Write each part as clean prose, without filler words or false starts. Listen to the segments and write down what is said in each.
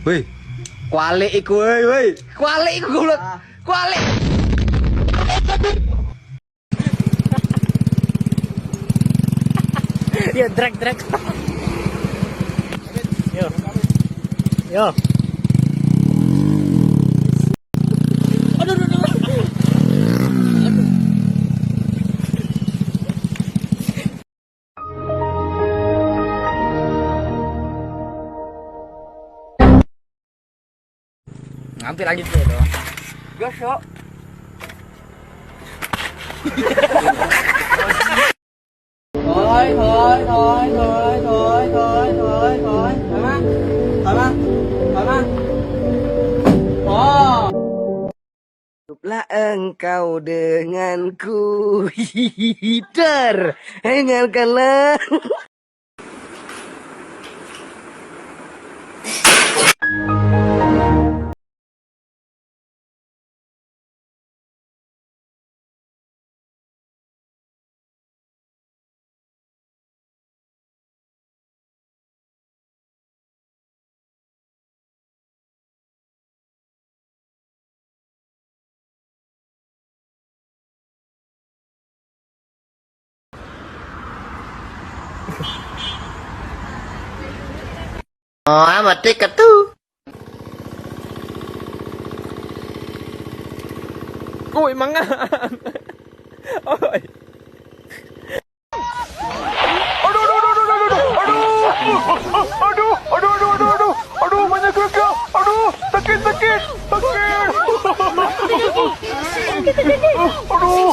Woi. Kualik iku woi, woi. Kualik iku goblok. Kualik. Yo, drag drag. Yo. Yo. Aduh, aduh, aduh. Aduh. Ngambil lagi tuh. Gosok. Thôi thôi thôi thôi thôi thôi thôi thôi, thoải mái thoải mái thoải mái. Oh. Hiduplah engkau denganku, hider, dengarkanlah. Oh, mati ketu. Ui, mangan. Oi. Aduh, aduh, aduh, aduh, aduh, aduh, aduh, aduh, aduh, aduh, aduh, banyak gerak, aduh, sakit, sakit, sakit, aduh, aduh.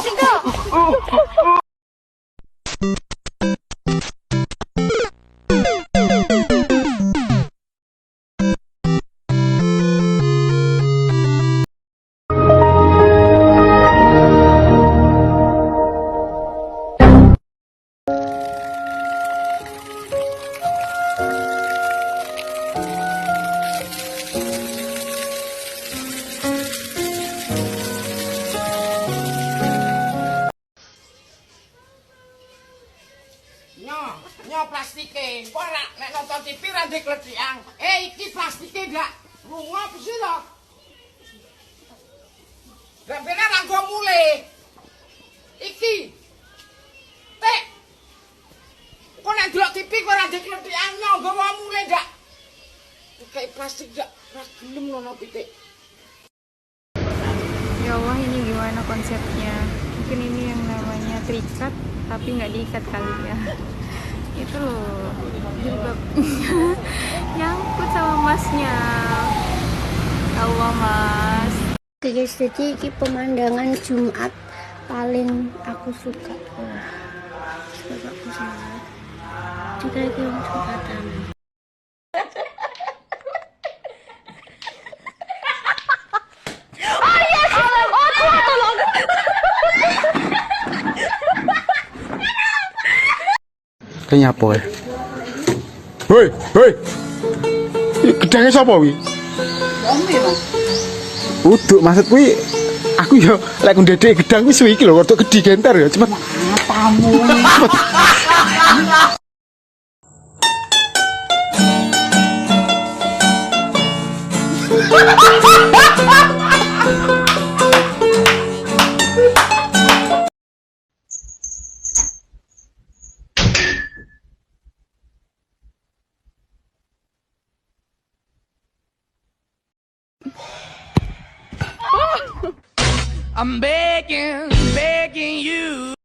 Nyo plastike. Kok nek nonton TV ra ndek klethikan. Iki plastike ndak lunga piye to? Lah ben ra nggo mule. Iki. Tek. Kok nek ndelok TV kok ora ndek klethikan nyo nggawa mule ndak. Kayak plastik ndak ra gelem ngono pitik. Ya Allah, ini gimana konsepnya? Mungkin ini yang namanya terikat tapi nggak diikat kali ya. Itu loh jilbabnya nyangkut sama masnya. Ya Allah mas. Oke guys, jadi ini pemandangan Jumat paling aku suka. Sebab aku sholat juga ini Jumatan. Oh yes, oh tolong. Kayaknya apa ya? Hei, hei. Gedangnya sapa wi? Uduk maksud kuwi aku yo lek ndedek gedang kuwi suwi iki lho rodok gedhi genter ya cepet. Matamu. Cepet. I'm begging, begging you.